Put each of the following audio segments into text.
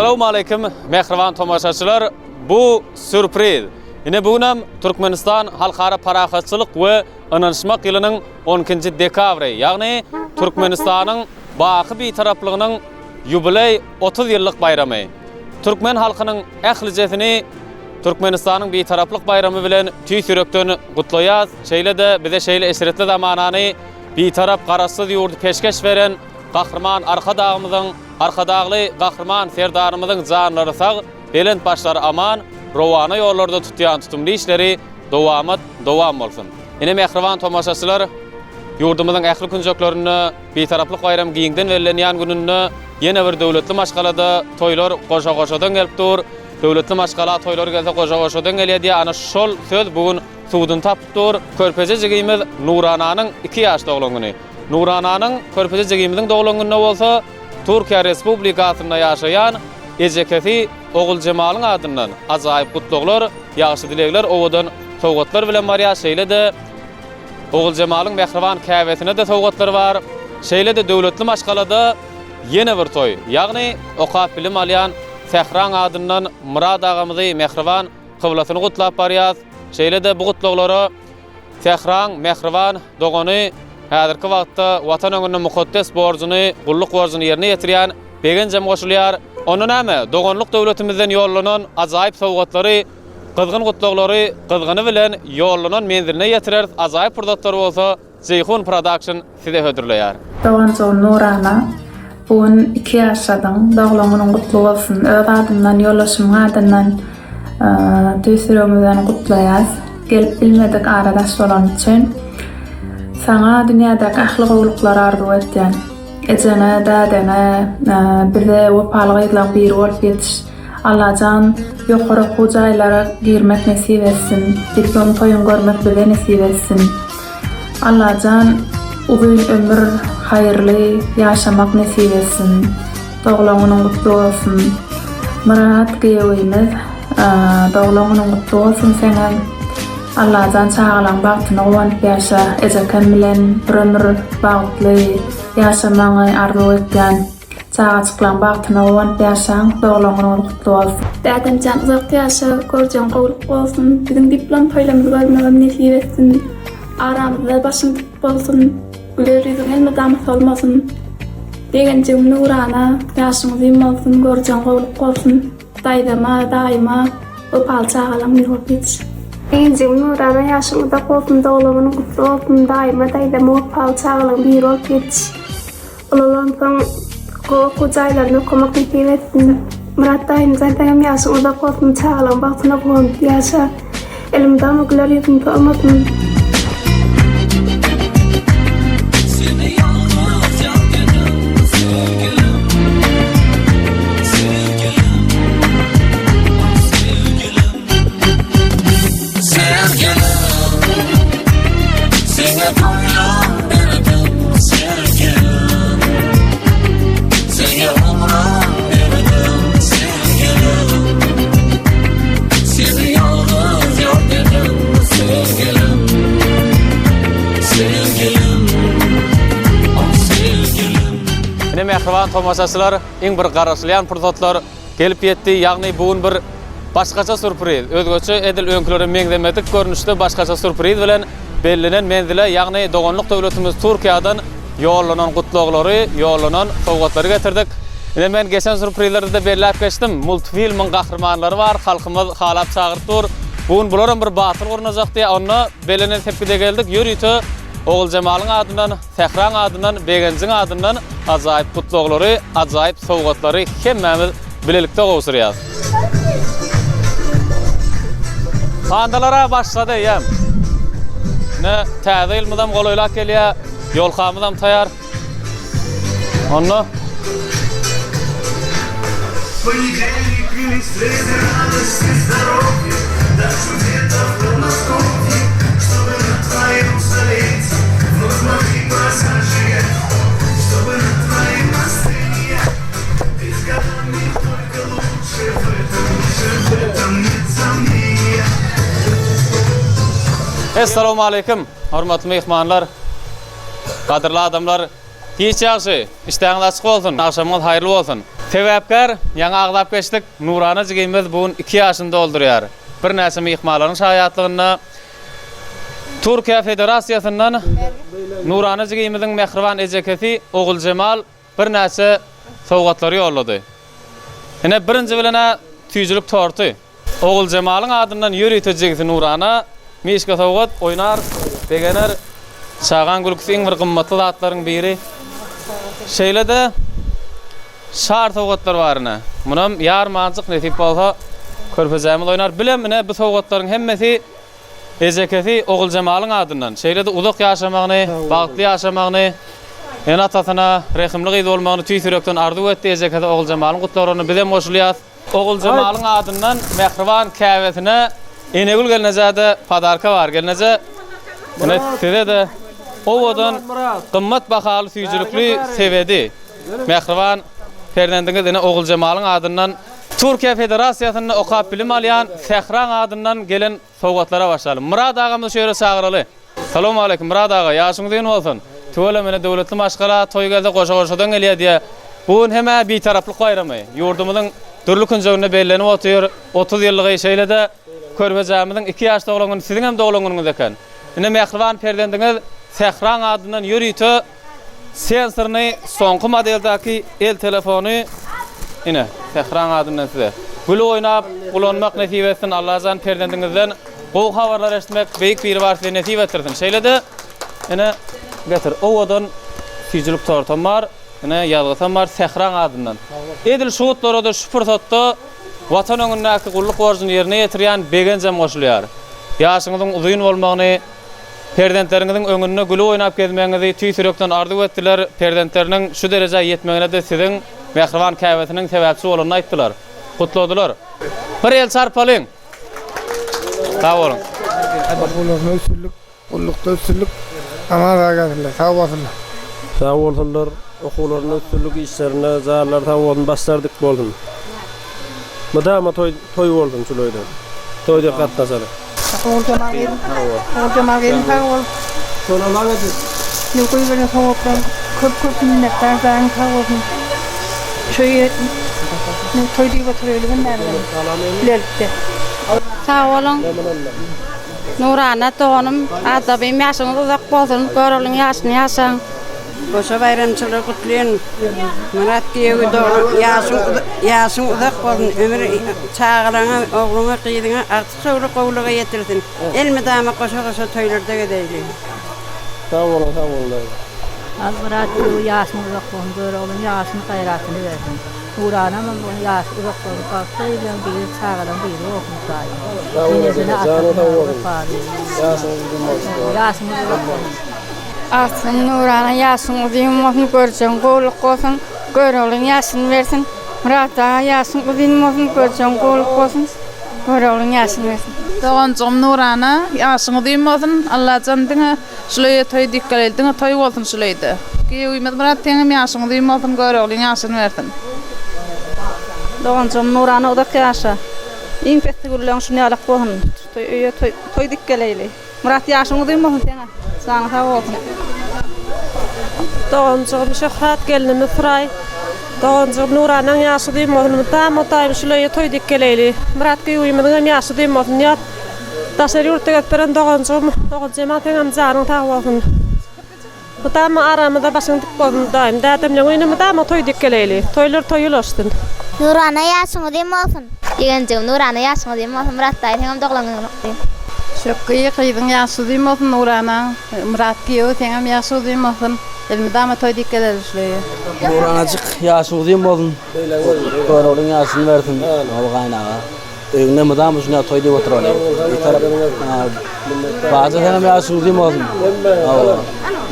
Essalawmaleýkim mähriban tomaşaçylar! Bu sýurpriz. Ine bu günem Türkmenistan Halkara parahatçylyk we ynanyşmak ýylynyň on ikinji dekabry, ýagny Türkmenistanyň baky Bitaraplygynyň ýubileý 30 ýyllyk baýramy. Türkmen halkynyň ählijesini Türkmenistanyň Bitaraplyk baýramy bilen tüýs ýürekden gutlaýas. Şeýle-de bize şeýle eşretli zamanany Bitarap Garaşsyz ýurdy peşgeş beren Gahryman Arkadagymyzyň, Arkadagly Gahryman Serdarymyzyň janlary sag, belent başlary aman, rowana ýollarda tutýan tutumly işleri dowamat dowam bolsun! Ine mähriban tomaşaçylar, ýurdumyzyň ähli künjeklerinde Bitaraplyk baýramy giňden bellenýän gününde ýene bir döwletli maşgalada toýlar goşa-goşadan gelip dur. Döwletli maşgala toýlar gelse goşa-goşadan gelýär diýýär. Ana şol söz bu gün suduny tapyp dur. Körpeje jigimiz Nurananyň iki ýaş doglan güni. Nurananyň körpeje jigimiziň doglan gününe bolsa Türkiýe Respublikasynda ýaşaýan ejekesi Oguljemalyň adyndan ajaýyp gutlaglar, ýagşy dilegler, owadan sowgatlar bilen barýar. Şeýle-de Oguljemalyň mähriban käbesine-de sowgatlar bar. Şeýle-de döwletli maşgalada ýene bir toý, ýagny okap bilim alýan Sähraň adyndan Myrat agamyzy mähriban kyblasyny gutlap barýas. Şeýle-de bu gutlaglara Sähraň mähriban dogany häzirki wagtda Watan öňünde mukaddes borjuny, gulluk borjuny ýerine ýetirýän Begenjem goşulýar. Onda näme, doganlyk döwletimizden ýollanan ajaýyp sowgatlary, gyzgyn gutlaglary gyzgyny bilen ýollanan menziline ýetireris, ajaýyp pursatlary bolsa Jeýhun Production size hödürleýär. Doganjygym Nurana, bu gün iki ýaşadyň, doglan günüň gutly bolsun! Öz adymdan, ýoldaşymyň adyndan tüýs ýüregimizden gutlaýas. Gelip bilmedik ara daş bolany üçin. Saňa dünýädäki ähli gowulyklary arzuw etýän. Ejeňe, dädeňe, bize wepaly gyzlaň biri bolup ýetiş. Allajan ýokary okuw jaýlara girmek nesip etsin. Diplom toýuň görmek bize nesip etsin. Allajan uzyn ömür haýyrly ýaşamak nesip etsin. Doglan günüň gutly bolsun. Myrat giýewimiz doglan günüň gutly bolsun seňem. Allajan çagalaň bagtyna guwanyp ýaşa. Ejekem bilen bir ömür bagtly ýaşamagyňy arzuw etýän. Çagajyklaň bagtyna guwanyp ýaşaň, doglan günüňiz gutly bolsun. Dädemjan uzak ýaşa, görjegiň gowluk bolsun, biziň diplom toýlarymyzy görmegem nesip etsin. Aramyzda başyň dik bolsun, güler ýüzüň elmydama solmasyn. Begenjigim nurana, ýaşyň uzyn bolsun, görjegiň gowluk bolsun. Daýzama, daýyma wepaly çagalaň bir bolup ýetiş. Begenjigim nurana, ýaşyň uzak bolsun, doglan günüň gutly bolsun, daýyma, daýzama wepaly çagalaň biri bolup ýetiş. Ulalansoň gowy okuw jaýlarynda okamak nesip etsin. Myrat daýymjan seňem ýaşyň uzak bolsun çagalaň bagtyna guwanyp ýaşa. Elmydama güler ýüzüň solmasyn. Ine mähriban tomaşaçylar, iň bir garaşylýan pursatlar Gelip ýetdi, ýagny bu gün bir başgaça sürpriz, özgeçe edil öňkülere meňzemedik görnüşde başgaça sürpriz bilen bellenen menzile, ýagny doganlyk döwletimiz Türkiýadan ýollanan gutlaglary, ýollanan sowgatlary getirdik. Ine men geçen sürprizlerde-de belläp geçdim, multfilmiň gahrymanlary bar, halkymyz halap çagyryp dur. Bu gün bularam bir batyl gurnajak diýýär, onda bellenen sepgide geldik, ýörite Oguljemalyň adyndan, Sähraň adyndan, Begenjiň adyndan ajaýyp gutlaglary, ajaýyp sowgatlary hemmämiz bilelikde gowşurýas. Pandalar-a başlady eýýäm. Ine, täze ýylymyzam golaýlap gelýär, ýolkamyzam taýar. Onda Essalawmaleýkim, hormatly myhmanlar, gadyrly adamlar! Giç ýagşy, işdäňiz açyk bolsun, agşamyňyz haýyrly bolsun. Sebäpkär, ýaňy agzap geçdik, Nurana jigimiz bu gün iki ýaşyny doldurýar. Birnäçe myhmanlaryň şaýatlygynda Türkiýe Federasiýasyndan Nurana jigimiziň mähriban ejekesi Oguljemal birnäçe sowgatlary ýollady. Ine, birinji bilen-ä süýjülik torty. Oguljemalyň adyndan ýörite jigisi Nurana mişka sowgat, oýnar, begener. Çagaň gülküsi iň bir gymmatly zatlaryň biri. Şeýle-de şar sowgatlar bar ine. Munam ýarmanjyk nesip bolsa körpejämiz oýnar. Bilem ine bu sowgatlaryň hemmesi ejekesi Oguljemalyň adyndan. Şeýle-de uzak ýaşamagyny, bagtly ýaşamagyny, ene-atasyna rehimli gyz bolmagyny tüýs ýürekden arzuw etdi. Ejekesi Oguljemalyň gutlaglaryna bizem goşulýas. Oguljemalyň adyndan mähriban käbesine Enegül gelnejä-de podarka bar. Gelneje, ine size-de owadan, gymmat bahaly süýjülikli sebedi. Mähriban perzendiňiz ene Oguljemalyň adyndan Türkiýe Federasiýasynda okap bilim alýan Sähraň adyndan gelen sowgatlara başlaly. Myrat agamyzy şu ýere çagyraly. Salowmaleýkim Myrat aga, ýaşyň uzyn bolsun. Tüweleme ene döwletli maşgala toý gelse goşa-goşadan gelýär diýýär. Bu gün hem-ä Bitaraplyk baýramy. Ýurdumyzyň dürli künjeginde bellenip otyr. 30 ýyllygy, şeýle-de körpejämiziň iki ýaş doglan güni siziň hem doglan günüňiz eken. Ine mähriban perzendiňiz Sähraň adyndan ýörite Sensorny soňky modeldäki el telefony ine Sähraň adyndan size. Gülüp oýnap ulanmak nesip etsin Allajan perzendiňizden gowy habarlar eşitmek beýik Biribar size nesip etdirsin. Şeýle-de ine getir owadan süýjülik tortam bar ine ýazgysam bar Sähraň adyndan. Edil şu gutlara-da şu pursatda Watan öňündäki gulluk borjuny ýerine ýetirýän Begenjem goşulýar. Ýaşyňyzyň uzyn bolmagyny Perzentleriňiziň öňünde gülüp oýnap gezmegiňizi tüýs ýürekden arzuw etdiler, perzentleriniň şu derejä ýetmegine-de siziň mähriban käbesiniň sebäpçi bolanyny aýtdylar. Gutladylar. Bir el çarpalyň! Sag boluň! Okuwlarynda üstünlik, gullukda üstünlik, aman sag gelsinler, sag bolsunlar. Sag bolsunlar, okuwlarynda üstünlik, işlerinde janlary sag bolsun, başlary dik bolsun. Mydama toý toý bolsun şul öýde. Toýda gatnaşaly. Oguljemal gelin Oguljemal gelin sag bol. Ne goýberen sowatlaryň köp köp minnetdar janyň sag bolsun. Şu ne toý diýip otureli hemmämizem bilelikde. Sag boluň. Nurana doganym, adabym ýaşyňyz uzak bolsun, Göroglyň ýaşyny ýaşaň. Goşa baýramçylygy gutlaýan Myrat giýewi doglan ýaşyň ýaşyň uzak bolsun ömür çagalaňa ogluňa gyzyňa agtyk şowly gowluga ýetirsin elmydama goşa goşa toýlarda gezeýli. Sag boluň sag boluň daýza. Halmyrat giýewi ýaşyň uzak bolsun Göroglyň ýaşyny gaýratyny bersin. Nuranamam bolsun ýaşy uzak bolsun bagtly gyzlaň biri çagalaň biri bolsun Hudaýym. Sag boluň Enesine janyň sag atasyna bolsun wepaly. ýaşyňyz uzyn bolsun. Ýaşyňyz uzak bolsun. Artyň Nurana ýaşyň uzyn bolsun görjegiň gowluk bolsun Göroglyň ýaşyny bersin Myrat aga ýaşyň uzyn bolsun görjegiň gowluk bolsun Göroglyň ýaşyny bersin. Doganjygym Nurana ýaşyň uzyn bolsun Allajan diňe şul öýe toý diýip geleli diňe toý bolsun şul öýde. Giýewimiz Myrat seňem ýaşyň uzyn bolsun Göroglyň ýaşyny bersin. Doganjygym Nurana uzak ýaşa. Iň pesli gürleň şun ýalak bolsun. Şu öýe toý dik geleýli. Myrat ýaşyň uzyn bolsun seňe janyň sag bolsun. Doganjygym Şöhrat gelnimiz Suraý Doganjygym Nuranaň ýaşy uzyn bolsun mydama daýym şul öýe toý dik geleýli Myrat gyýwymyzyňam ýaşy uzyn bolsun ýat daşary ýurtda gezip beren doganjygym Oguljemal seňem janyň sag bolsun. Mydama aramyzda başyň dik bolsun daýym. Dädemleň öýüne mydama toý dik geleýli. Toýlar toý ulaşsyn. Nurana ýaşyň uzyn bolsun. Ýegenjigim Nurana ýaşyň uzyn bolsun Myrat daýy seňem doglan günüň gutly. Şökgi gyzyň ýaşy uzyn bolsun Nuranaň Myrat giýew seňem ýaşy uzyn bolsun elmydama toý dik geleli şul öýe. Nuranajyk ýaşyň uzyn bolsun Göroglyň ýaşyny bersin Ol gaýnaga. Öýüňde mydama şunday toý diýip oturaly. Bir tarap Baja senem ýaşyň uzyn bolsun. Hawa.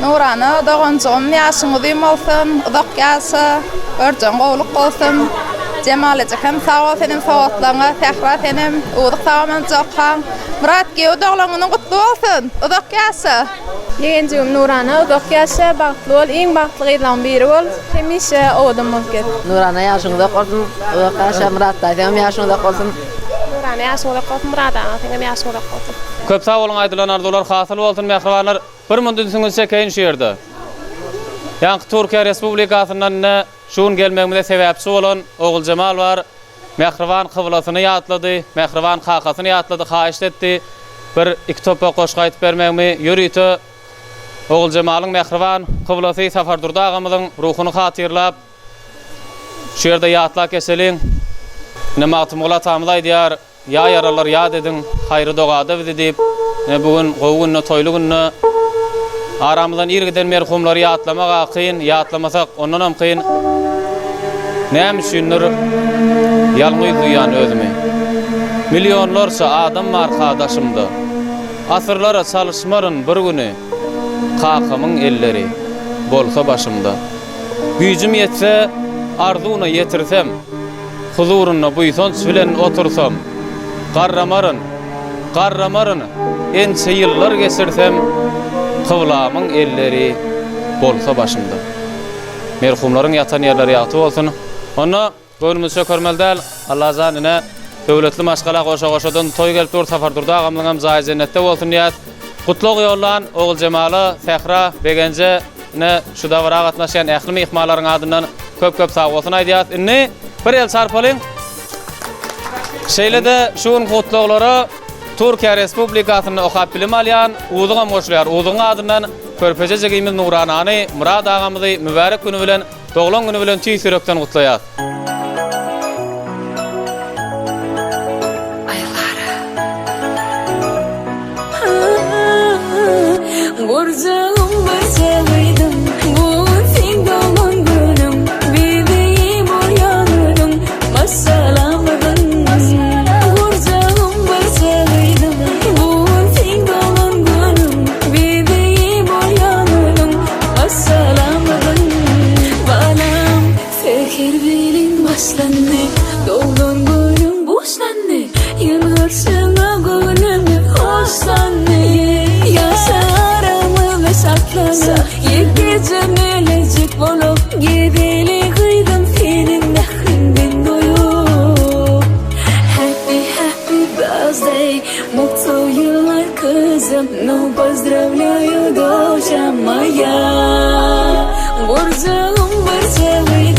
Nurana doganjygym ýaşyň uzyn bolsun, uzak ýaşa, görjegiň gowluk bolsun. Jemal eje hem sag bol senem sowatlaryňa, Sähra senem uzyk sag-aman jokhaň. Myrat giýew doglan günüň gutly bolsun, uzak ýaşa. Ýegenjigim Nurana uzak ýaşa, bagtly bol, iň bagtly gyzlaň biri bol, hemişe owadan bolup gez. Nurana ýaşyň uzak bolsun, uzak ýaşa Myrat daýy seňem ýaşyň uzak bolsun. Nurana ýaşyň uzak bolsun Myrat aga seňem ýaşyň uzak bolsun. Köp sag boluň aýdylan arzuwlar hasyl bolsun mähribanlar. Bir munt ünsüňizi çekeýin şu ýerde. Ýaňky Türkiýe Respublikasyndan ine şu gün gelmegimize sebäpçi bolan Oguljemal bar. Mähriban kyblasyny ýatlady, mähriban kakasyny ýatlady, haýyşt etdi. Bir iki topak goşgy aýdyp bermegimi ýörite Oguljemalyň mähriban kyblasy Sapardurdy agamyzyň ruhuny hatyrlap şu ýerde ýatlap geçeliň. Ine Magtymguly atamyz aýdýar. Ýa ýaralar ýat ediň, haýry dogada bizi diýip, ine bu gün gowy günde, toýly günde aramyzdan ir giden merhumlary ýatlamak-a kyn, ýatlamasak ondanam kyn. Näme üçindir ýalňyz duýýan özümi. Millionlarça adam barka daşymda. Asyrlara çalyşmaryn bir güni, kakamyň elleri bolsa başymda. Güýjüm ýetse, arzuwyna ýetirsem. Huzurynda buýsanç bilen otursam, Garramaryn, garramaryn, ençe ýyllar geçirsem, Kyblamyň elleri bolsa başymda. Merhumlaryň ýatan ýerleri ýagty bolsun. Onda göwnümizi çökermeli däl. Allajan ine, döwletli maşgala goşa-goşadan toý gelip dur. Sapardurdy agamyzyňam jaýy jennetde bolsun diýýäs. Gutlag ýollan Oguljemala, Sähra, Begenje, Ine, şu dabara gatnaşýan ähli myhmanlaryň adyndan köp-köp sagbolsun aýdýarys. Indi bir el çarpalyň. Şeýle-de şu günki gutlaglara Türkiýe Respublikasynda okap bilim alýan Uzugam goşulýar. Uzugyň adyndan körpeje jigimiz Nuranany, Myrat agamyzy mübärek güni bilen, doglan güni bilen tüýs ýürekden gutlaýarys. Gurjagym barça gyzym, bu gün seň doglan günüň, Bezegi bolýan özüň maşgalamyzyň. Gurjagym barça gyzym, bu gün seň doglan günüň, Bezegi bolýan özüň maşgalamyzyň. Balam, Säher bilen başlandy, Doglan günüň buşlandy, Ýylgyrşyňa göwnümiz hoşlandy. Ýaşa aramyzda şatlanyp, Ýekeje melejik bolup, Gezeli gyzym seniň mähriňden doýup. Happy happy birthday, Mutlu ýyllar gyzym, Nu pozdrawlýaýu doça moýa. Gurjagym barça gyzym.